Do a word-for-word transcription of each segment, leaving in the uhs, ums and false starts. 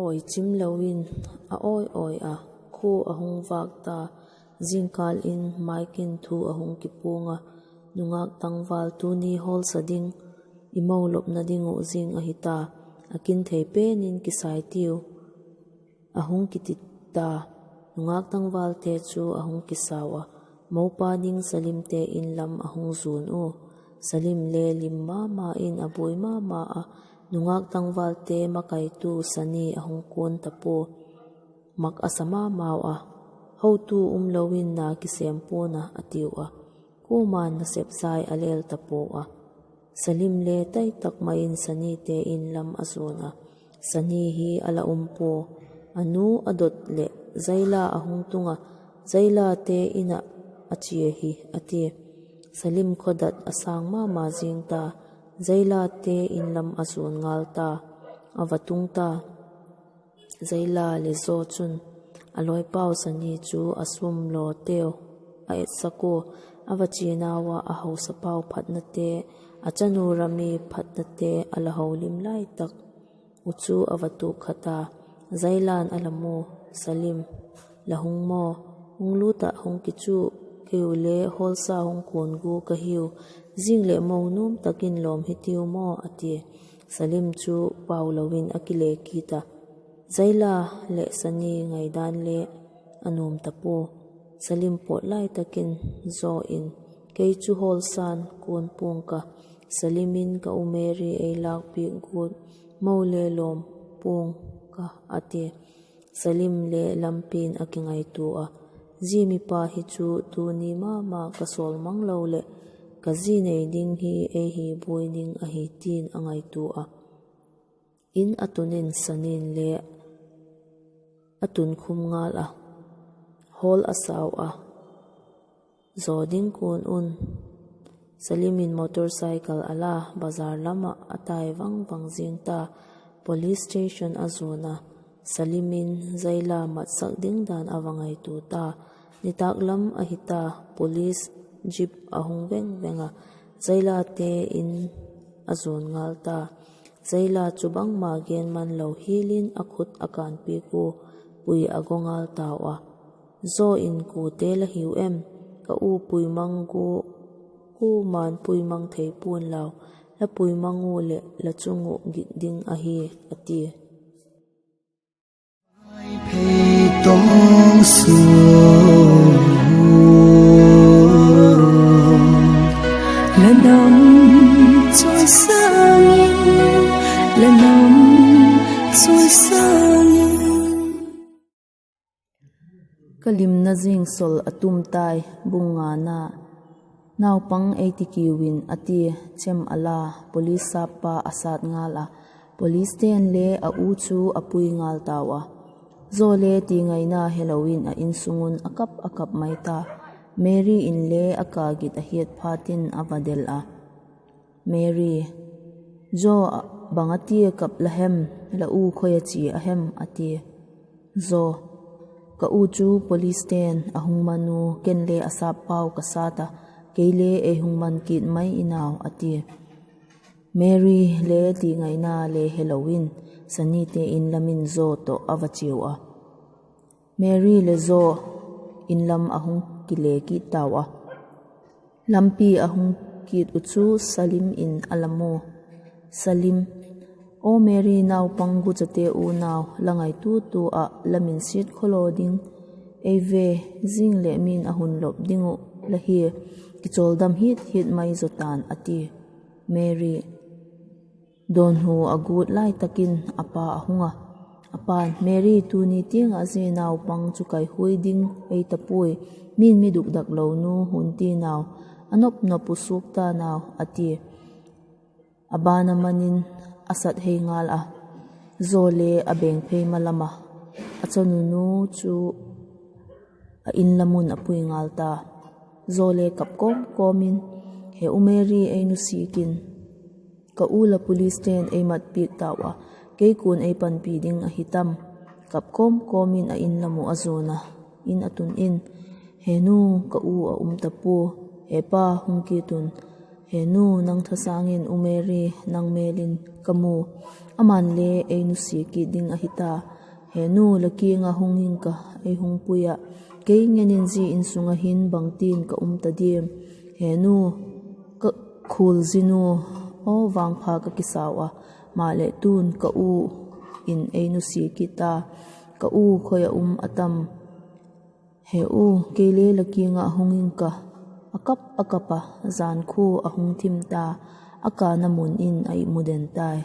Awi chim lo in a awi awi a, khua a hung vâk ta. Zingkâl in Mike in thu a hung kipuang a, nungâk tangval tuni hawlsa ding, i mo lopna ding uh zing ahi ta, a kin thei pen in kisai tiu, a hung kiti ta. Nungâk tangvalte chu a hung kisau a, mopa ding Salimte in lam a hung zuan u. Salim le lim ma ma in a buai ma ma a, nungâk tangvalte makaitu Sani a hung kuan ta pua. Mak a sa ma mau a, hotu um lo in na kisêm pua'n a, a tiu a. Kuama'n nasep zai a lel ta pua a. Salim le tai tak mai in Sanite in lam a zuan a, Sani hi a la um pua. A nu a dot leh Zaila a hung tung a, Zailate in ah a chia hi, a tia. Salim khawdat a sâng ma ma zing ta, Zailate in lam a zuan ngal ta, a va tung ta. Zaila leh Zaw chun a lawipau Sani chu a sum lawteu a etsak ua, a va chianau ah a hausapau phatnate, a chanu Rami phatnate a la holim lai tak uh chu a va tuak kha ta. Zaila'n a la mu, Salim, la hung maw? Hung lût ah hung kichu, keiu le hawlsa hung kuan gua ka hiu, zing leh mo nuam tak in lawm hitiu maw? a tia. Salim chu pau lo in a kile kit a. Zaila leh Sani ngaidan le a nuam ta pua. Salim pawt lai tak in Zaw in, kei chu hawlsa'n kuan pua'ng ka, Salim in ka u Mary ei lâkpiak guat, mo le lawm pua'ng ka, a tia. Salim le lampi'n a kingaitua a, zia mipa hi chu tuni ma ma ka sawl mang lo leh ka zi nei ding hi ei hi buai ding ahi ti'n a ngaitua a. In a tun in Sani'n le a tun khum ngal a, hawl a sau a, zaw ding kuan un. Salim in motorcycle a la bazar lam ah a tai vang vang zing ta, police station a zuan a. Salim in Zaila matsak ding dan a va ngaitua ta. Nitâk lam ahi ta, police jeep a hung veng veng a, Zailate in a zuan ngal ta. Zaila chu bangma gen man lo hial in a khut a kânpiak ua, pui a gaw ngal tau a. Zaw in, kuate la hiu em? Ka u pui mang gua, kuama'n pui mang thei pua'n lau, la pui mang u leh la chung uh gik ding ahi, a tia. Ka limna zing sawl a tum tai, bung ngana. Naupang ei ti kiu in, a tia, chem a la, police sappa a sat ngal a, policete'n le a u chu a pui ngal tau a. Zaw le tingaina helo in a insung un a kap a kap mai ta. Mary inle a ka git a hiat phatin a va del a. Mary, Zaw, bang a tia kap la hem, la u khoi a chia a hem? a tia. Zaw, ka u chu policete'n a hung man u, ken le a sappau ka sat a, kei le ei hung man kit mai in au, a tia. Mary le tingaina le helo in, Sanite in lam in Zaw tawh a va chiau a. Mary leh Zaw in lam a hung kile kit tau a. Lampi a hung kit uh chu Salim in a la mu. Salim, Aw Mary, naupang guchate unau, la ngaituatua ah la min siat khawlaw ding ei ve, zing leh mi'n a hun lop ding uh la hia, kichawldam hit hit mai zaw ta'n, a tia. Mary, dawnhu a gut lai tak in a pa a hung a. A pa'n, Mary, tuni tiang ah zia naupang chu kaihuai ding ei ta puai, mi'n mi dukdak lo nu hun ti nau, a nop nop uh suak ta nau, a tia. A ban a man in a sat hei ngal a, Zaw le a beng phei ma lam a, a chanu nu chu a in lam un a pui ngal ta. Zaw le kap kawm kawm in, He u Mary, ei nusia kin, ka u la policete'n ei matpiak tau a, kei kua'n ei panpi ding ahi tam? Kap kawm kawm in a in lam uh a zuan a, in a tun in, He nu, ka u a um ta pua. He pa, hung kit un, He nu, nang thasâng in U Mary, nang mêl in ka mu. Ama'n le ei nusia kit ding ahi ta. He nu, la kiang ah hung ing ka, ei hung pui ah. Kei ngen in zia insung ah hin bangtin ka um ta diam? He nu, ka khualzinu, aw vangpha ka kisau a, maleh tun ka u in ei nusia kit ta. Ka u khoi ah um a tam? He u, kei le la kiang ah hung ing ka, a kap a kap a, jan khua a hung thim ta, a kâna mun in a imu den tai.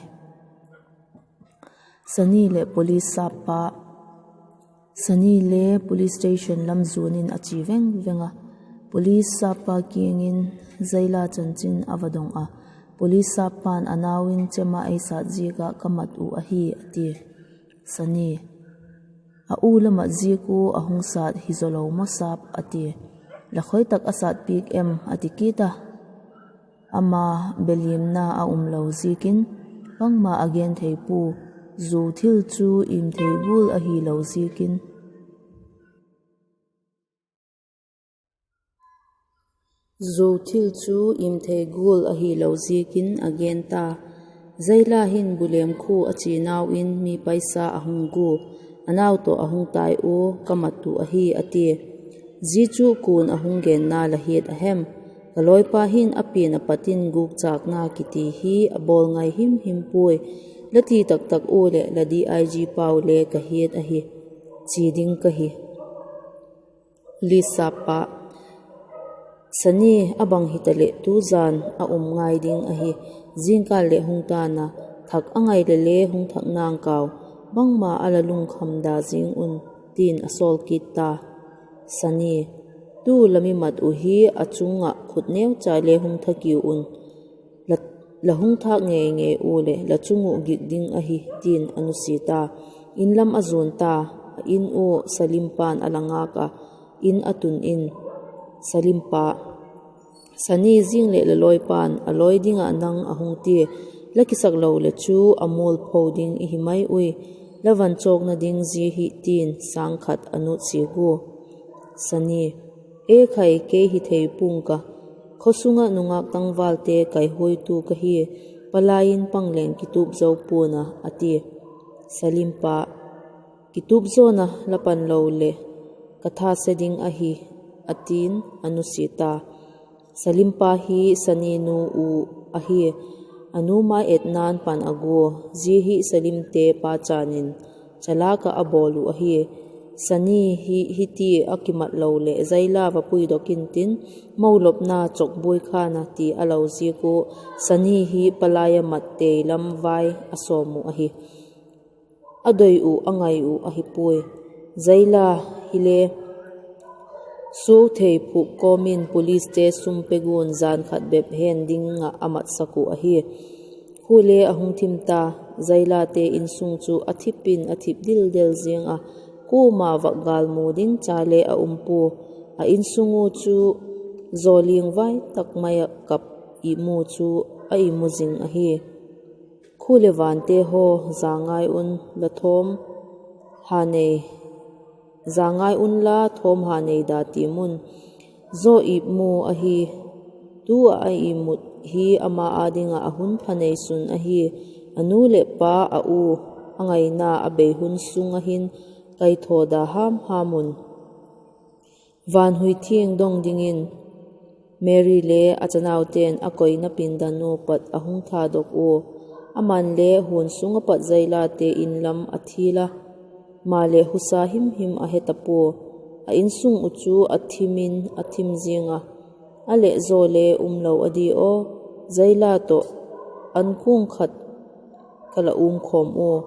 Sani leh police sâppa. Sani le police station lam zuan in a chia veng veng a. Police sâppa kiang in Zaila chanchin a va dong a. Police sâppa'n, a nau in chem ah ei sat ziak ah ka mat uh ahi, a tia. Sani, a u la mat ziak ua a hung sat hi zaw lo maw sap, a tia. La khoi tak a sat piak em, a ti kit a. Ama beliamna a um lo ziakin, bangma a gen thei pua, zuau thil chu im thei gual ahilo ziakin. Zuau thil chu im thei gual ahilo ziakin a gen ta. Zaila hin Bulem khua a chia nau in mi paisa a hung gua, a nau tawh a hung tai ua, ka mat uh ahi, a tia. Zia chu kua'n a hung genna la hiat a hem? Ka lawipa hin a pian a pat in gûkchâkna kiti hi a bawl ngai him him puai. La ti tak tak ua leh la D I G pau le ka hiat ahi, chia ding ka hi. Police sâppa. Sani, a bang hitaleh tu jan a um ngai ding ahi. Zingkal leh hung ta'n a, thak a ngai le le hung thak nang kau, bangma a la lungkham da zing un, ti'n a sawl kit ta. Sani, tu la mi mat uh hi a chung ah khut neucha le hung tha kiu un. La, la hung thâk ngei ngei ua leh la chung uh gik ding ahi, ti'n a nusia ta. In lam a zuan ta. A in ua Salim pa'n a la ngâk ah, in a tun in, Salim pa, Sani, zing leh la lawipa'n a lawi ding ah nang a hung tia, la kisak lo leh chu a mualpho ding i hi mai ui, la van chawkna ding zia hi, ti'n sâng khat a nutsia gua. Sani, e khai, kei hi thei pua'ng ka, khaw sung ah nungâk tangvalte kaihuaitu ka hi, palai in pang leng kitup zo pua'n a, a tia. Salim pa, kitup zawn a la pan lo leh ka tha se ding ahi, a ti'n a nusia ta. Salim pa hi Sani nu u ahi. A nu mai etna'n pan a gua, zia hi Salimte pa chan in chalâk ah a bawl uh ahi. Sani hi, hiti a kimat lo leh Zaila va puidok intin, mo lopna chawkbuai khan a ti a lo ziak ua, Sani hi palai a mat tei lam vai a sawm uh ahi. A doi uh a ngai uh ahi puai. Zaila hile suau thei phuk kawm in policete sum pe guan jan khat bep hen ding ah a matsak uh ahi. Khua le a hung thim ta. Zailate insung chu a thip in a thip dildel ziang a, kuama vak gâlmu ding cha le a um pua. A insung u chu zaw liangvai tak mai ah kap imu chu a imu zing ahi. Khua leh vante haw, za ngai un la thawm ha nei, za ngai unla thawm ha nei da tiam un. Zaw ipmu ahi. Tu ah a imut hi ama â ding ah a hun pha neisun ahi. A nu leh pa, a u, a ngaina a bei hun sung ah hin kaithaw da ham ham un. Vanhui thiang dong dingin Mary le a chanaute'n a koina pindan ua pat a hung thadok ua. Ama'n le huan sung ah pat Zailate in lam a thil a, maleh husa him him a he ta pua. A insung uh chu a thim in a thim ziang a, a leh zaw le um lo a di aw. Zaila tawh an kuang khat ka la um khawm ua,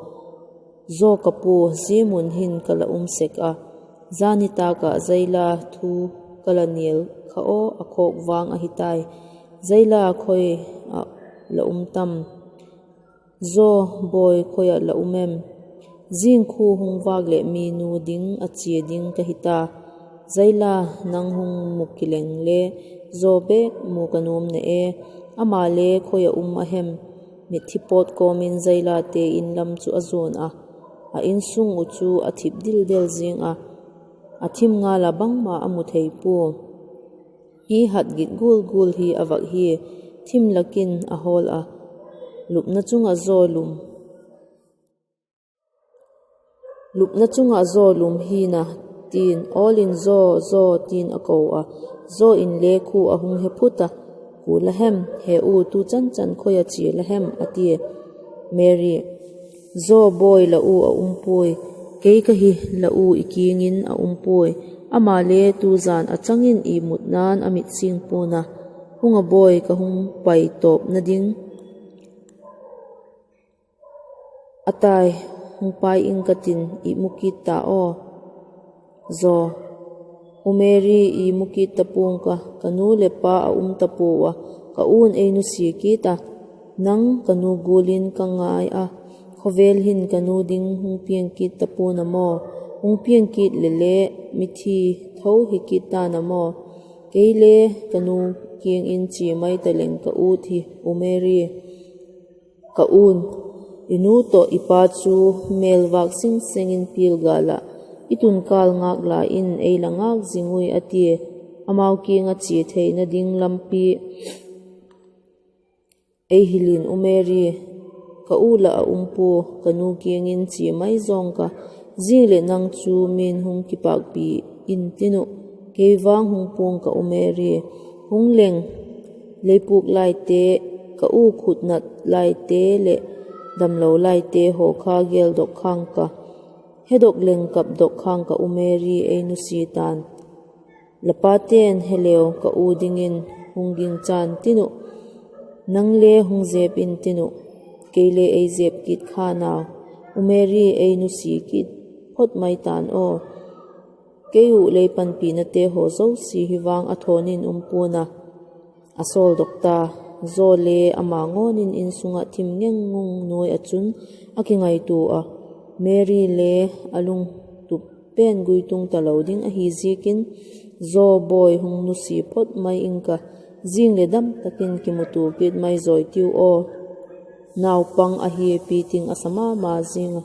zaw ka pua, zia mun hin ka la um sek a. Zani tâk ah Zaila thu ka la nial kha aw, a khawk vang ahi tai. Zaila khoi ah la um tam? Zaw, bawi, khoi ah la um em? Zing khua hung vâk leh minu ding a chia ding ka hi ta. Zaila, nang hung mu kileng le zaw bêk mu ka nuam na e. Ama le khoi ah um a hem? Mitthi pawt kawm in Zailate in lam chu a zuan a, a insung uh chu a thip dildel ziang a, a thim ngal ah bangma a mu thei pua. Hi hat git gual gual hi a vak hi. thim lak in a hawl a, lupna chung ah zaw lum, lupna chung ah zaw lum hin a, ti'n awl in, Zaw, Zaw, ti'n a ko a, Zaw in le khu a hung he phut a, Kua la hem, he u, tu chan chan khoi ah chia la hem? a tia. Mary, Zaw, Bawi, la u a um puai, kei ka hi, la u i kiang in a um puai, ama le tu jan a chang in i mutna'n a mit sing pua'n a, hung a Bawi, ka hung pai tawpna ding a tai, hung pai ing ka tin, i mu kit ta aw. Zaw, U Mary, i mu kit ta pua'ng ka, ka nu leh pa a um ta puau a, ka u'n ei nusia kit a, nang ka nu gual in ka ngai a, khawvel hin ka nu ding hung piang kit ta pua'n a maw, hung piang kit leh le mithi tho hi kit ta'n a maw, kei le ka nu kiang in chia mai ta leng ka ut hi, U Mary. Ka u'n, i nu tawh i pa chu mêlvâk sing seng in pil gâl ah, i tun kâl ngâk la in ei la ngâk zing ui, a tia. Amau kiang ah chia theina ding lampi ei hil in, U Mary, ka u lah a um pua, ka nu kiang in chia mai zaw'ng ka, zing leh nang chu mi'n hung kipâkpi intin uh, kei vang hung pua'ng ka, U Mary, hung leng, lei pûk laite, ka u khut nat laite leh damlo laite haw kha geldok kha'ng ka, hedok leng kapdok kha'ng ka, U Mary, ei nusia ta'n. La pate'n heleu ka u dingin hung gingchan tin uh, nang le hung zep intin uh, kei le ei zep kit kha'n au, U Mary, ei nusia kit phot mai ta'n aw. Kei uh lei panpinate haw zosia hi vang a thawn in um pua'n a, a sawldok ta. Zaw le ama ngawn in insung ah thim ngeng ngung nuai ah chun a kingaitua a, Mary le a lungtup pen guitung talo ding ahi ziakin, Zaw, Bawi, hung nusia phot mai ing ka, zing leh dam tak in kimutua kit mai zawi tiu aw. Naupang ahi pi ting a sa ma ma zing a,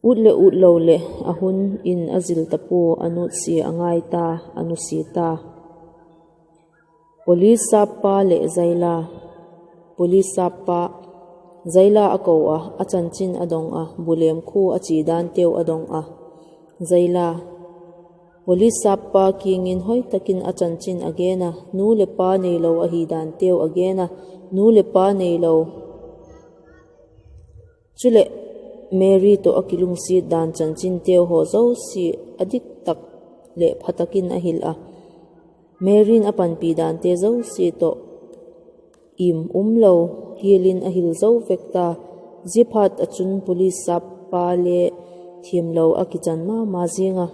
ut leh ut lo leh a hun in a zil ta pua, a nutsia a ngai ta, a nusia ta. Police sâppa leh Zaila. Police sâppa. Zaila a ko a, a chanchin a dong a, Bulem khua a chia danteu a dong a. Zaila. Police sâppa kiang in hoi tak in a chanchin a gen a, nu leh pa neilo ahi danteu a gen a, nu leh pa neilo chuleh Mary tawh a kilungsiat dan chanchinteu haw zosia a dik tak leh pha tak in a hil a. Mary in a panpi dante zosia tawh im um lo hial in a hil zo vek ta. Ziaphat ah chun police sâppa le thiamlo a kichan ma ma ziang a.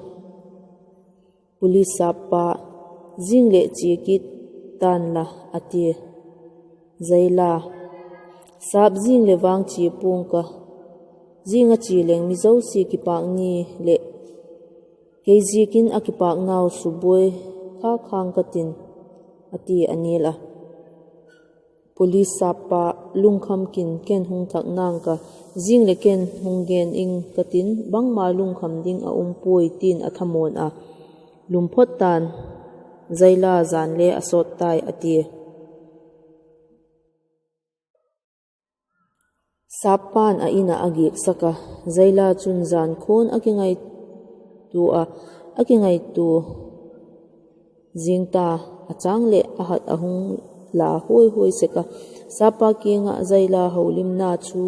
Police sâppa, zing leh chia kit ta'n la, a tia. Zaila, sâp, zing leh vang chia pua'ng ka, zing a chia leng mi zosia kipâk ni leh kei ziakin a kipâknau subuai kha khang ka tin, a ti a nil a. Police sâppa, lungkham kin, ken hung thak nang ka, zing leh ken hung gen ing ka tin, bangma lungkham ding a um puai, ti'n a thamuan a. Lum phot ta'n, Zaila, jan le a sawt tai, a tia. Sâppa'n a in ah a giaksak a, Zaila chun jan khuan a kingaitua a, a kingaitua zing ta, a châng leh a hat a hung la huai huai sek a. Sâppa kiang ah Zaila holimna chu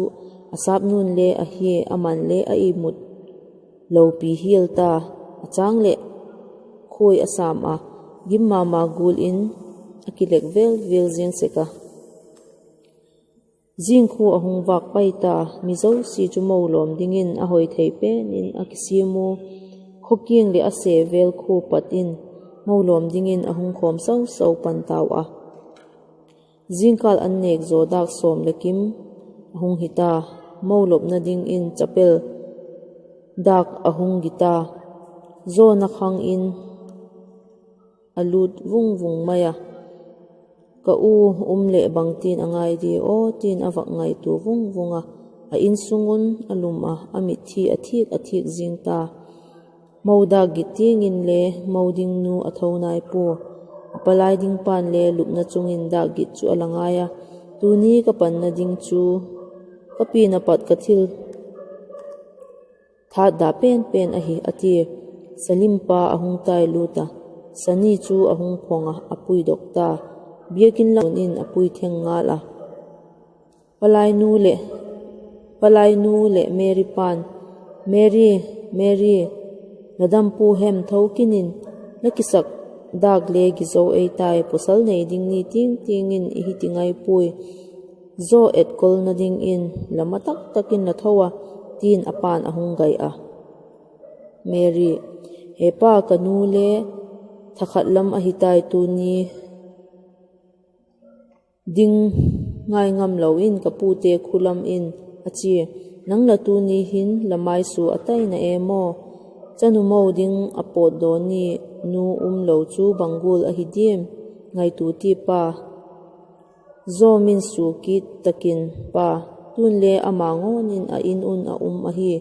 a sâp nu'n le ahi, aman le a imut lopi hial ta, a châng leh khuai a sâm a, gim ma ma gual in a kilek vel vel ziang sek a. Zing khua a hung vâk pai ta, mi zosia chu mo lawm dingin a hoi thei pen in a kisiam ua, khaw kiang leh a se vel khua pat in mo lawm dingin a hung khawm sau sau pan tau a. Zingkâl an nêk zaw dâk sawm leh kim a hung hi ta, mo lopna dingin chapel dâk a hung gi ta, zawna khang in a lût vung vung mai a. Ka u um leh bangtin a ngai di aw, ti'n a vak ngaitua vung vung a, a insung un a lum a, a mitthi a thiak a thiak zing ta. Mo dâk git tiang inle mo ding nu a tho nai pua. A palai ding pa'n le lupna chung in dâk git chu a la ngai a, tuni ka panna ding chu ka pi'n a pat ka thil tha da pen pen ahi, a tia. Salim pa a hung tai lut a, sani chu a hung phong a, a puidok ta. Biakin lam in a pui theng ngal a. Palainu leh, palainu leh Mary pa'n, Mary, Mary, la dam pua hem, tho kin in, la kisak dâk le gizo ei tai, pawsal nei ding ni tiang tiang in i hi ti ngai puai. Zaw etkolna dingin la ma tak tak in la tho a, ti'n a pa'n a hung gai a. Mary, he pa, ka nu le thakhat lam ahi tai tuni ding ngai ngam lo in ka pute khu lam in, a chia. Nang la tuni hin la maisua a taina e maw? Chanu mo ding a pawtdaw ni nu um lo chu bang gual ahi diam? Ngaitua ti pa. Zaw min sua kit tak in, pa, tun le ama ngawn in a in un a um ahi.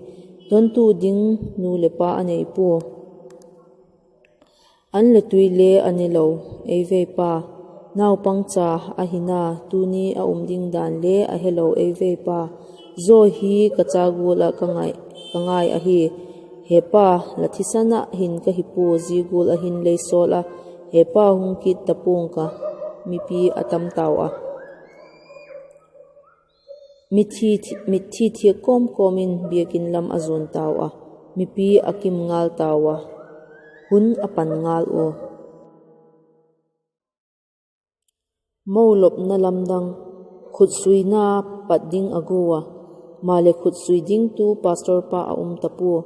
Dontu ding nu leh pa a nei pua. An le tui le a ne lo ei ve pa, naupangcha ahina tuni a um ding dan le a helo ei ve pa. Zaw hi ka cha gual ah ka ngai, ka ngai ahi. He pa, la thisan ah hin ka hi pua, zia gual ah hin lei sawl a, he pa, hung kit ta pua'ng ka, mipi a tam tau a. Mitthi, mitthi thiak kawm kawm in biakin lam a zuan tau a, mipi a kim ngal tau a, hun a pan ngal ua. Mo lopna lamdang, khutsuina pat ding a gu a, maleh khutsui dingtu pastor pa a um ta pua.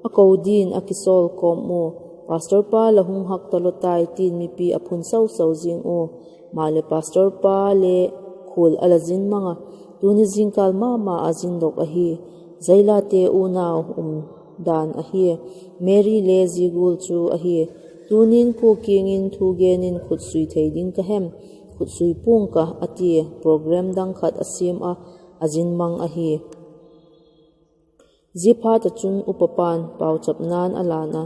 A ko din a kisawl kawm ua, pastor pa, la hung hak talo tai, ti'n mipi a phun sau sau zing ua. Maleh pastor pa le khual a la zin mang a, tuni zingkâl ma ma a zindok ahi. Zailate unau um dan ahi. Mary le zia gual chu ahi. Tunin kua kiang in thu gen in khutsui thei ding ka hem? Khutsui pua'ng ka, a tia. Program dang khat a siam a, a zin mang ahi. Ziaphat ah chun upa pa'n pauchapna'n a lân a,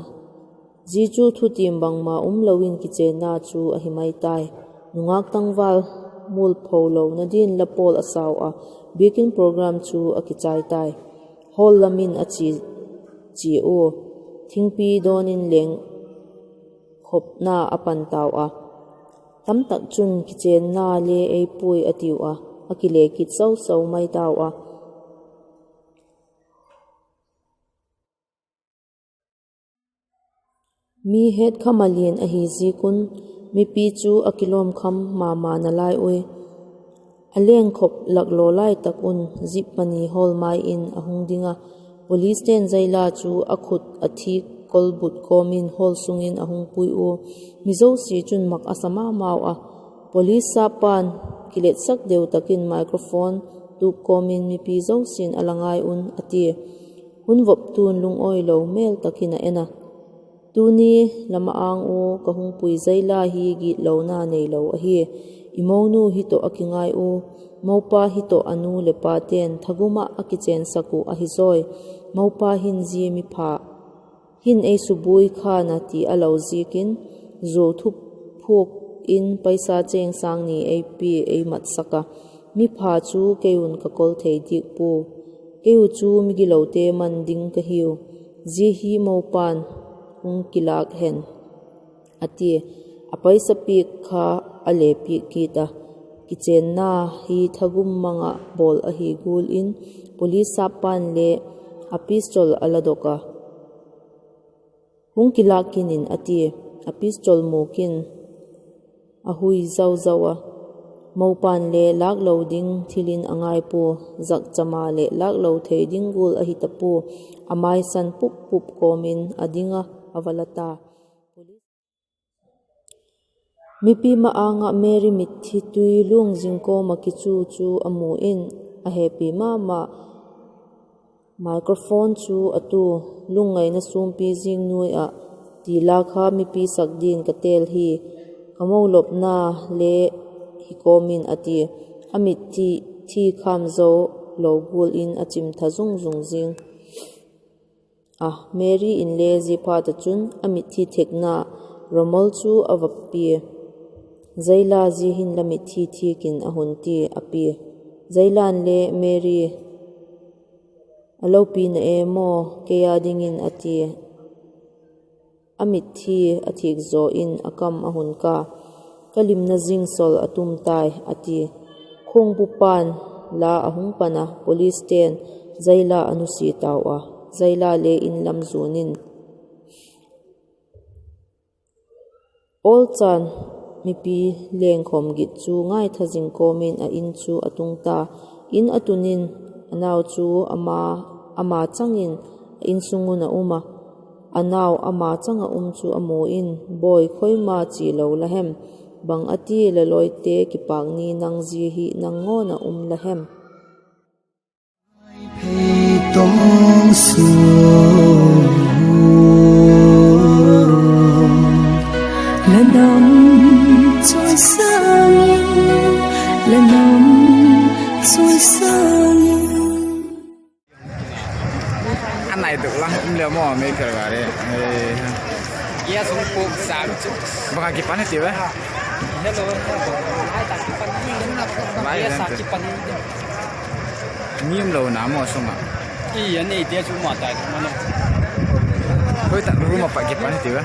zia chu thutiam bangma um lo in kichenna chu ahi mai tai. Nungâk tangval mualpho lona din la pawl a sau a, biakin program chu a kichai tai. Hall lam in a chia, chia ua, thingpi dawn in leng khopna a pan tau a. Tamtak chun kichenna le ei puai a tiu a, a kile kit sau sau mai tau a. Mi hetkham a lian ahi ziak un, mipi chu a kilawmkham ma ma nalai ui. A lengkhop laklaw lai tak un jeep pani hawl mai in a hung ding a, policete'n Zaila chu a khut a thik kolbut kawm in hawl sung in a hung pui ua. Mi zosia chun mak a sa ma mau a. Police sap pa'n kiletsak deu tak in microphone tup kawm in mipi zosia'n a la ngai un, a tia. Hun voptu'n lungawilo mêl tak in a en a, tuni la ma-âng ua ka hung pui Zaila hi gitlona neilo ahi. I monu hi tawh a kingai ua, mopa hi tawh a nu leh pate'n thagum ah a kichênsak uh ahi zawi. Mopa hin zia mipha hin ei subuai khan a ti a lo ziakin, zuau thup phuak in paisa chêng sâng ni ei pia ei matsak a. Mipha chu kei un ka kol thei diak pua. Kei uh chu migilote man ding ka hiu. Zia hi mopa'n hung kilâk hen, a tia. A paisa piak kha a le piak kit a. Kichenna hi thagum mang ah bawl ahi gual in, police sap pa'n le a pistol a la dok a, hung kilâk kin in, a tia. A pistol mûk in a hui zau zau a. Mopa'n le lâklo ding thil in a ngai pua, zakcha maleh lâklo thei ding gual ahi ta pua. A maisan pup pup kawm in a ding a, a va la ta. Mipi ma-âng ah Mary mitthi tui luang zing kawm ah kichu chu a mu in, a hepi ma ma. Microphone chu a tu, lungngaina sûmpi zing nuai ah, ti la kha mipi sak din ka têl hi, ka mo lopna le hi kawm in, a tia. A mitthi kham zo lo gual in a chim tha zung zung zing a. Mary inle zia phat ah chun a mitthi thekna rumal chu a va pia. Zaila zia hin la mitthi thiak in a hun tia a pia. Zaila'n le, Mary, a lopi na e maw, kei â dingin, a tia. A mitthi a thiak zaw in a kam a hun ka. Ka limna zing sawl a tum tai, a tia. Khuangbupa'n la a hung pan a, policete'n Zaila a nusia tau a. Zaila le in lam zuan in, awlchan mipi lengkhawm git chu ngaitha zing kawm in a in chu a tung ta. In a tun in a nau chu ama, ama chang in a insung un a um a. A nau ama chang ah um chu a mu in, Bawi, khoima chia lo la hem? Bang a tia la lawite kipâk ni nang zia hi nang ngawn ah um la hem? Phei tawng su, la nam chawisâng in, la nam chawisâng in. A nai dok lang um le maw, mei kar gari. Gas hung puk sâng chu. Bang a kipan hi ti ve? Hello. Lai gas a kipan. Mi um lo na maw sung ah? I, a neite chu ma tai ma lo. Hoi tak room a pat kipan hi ti ve?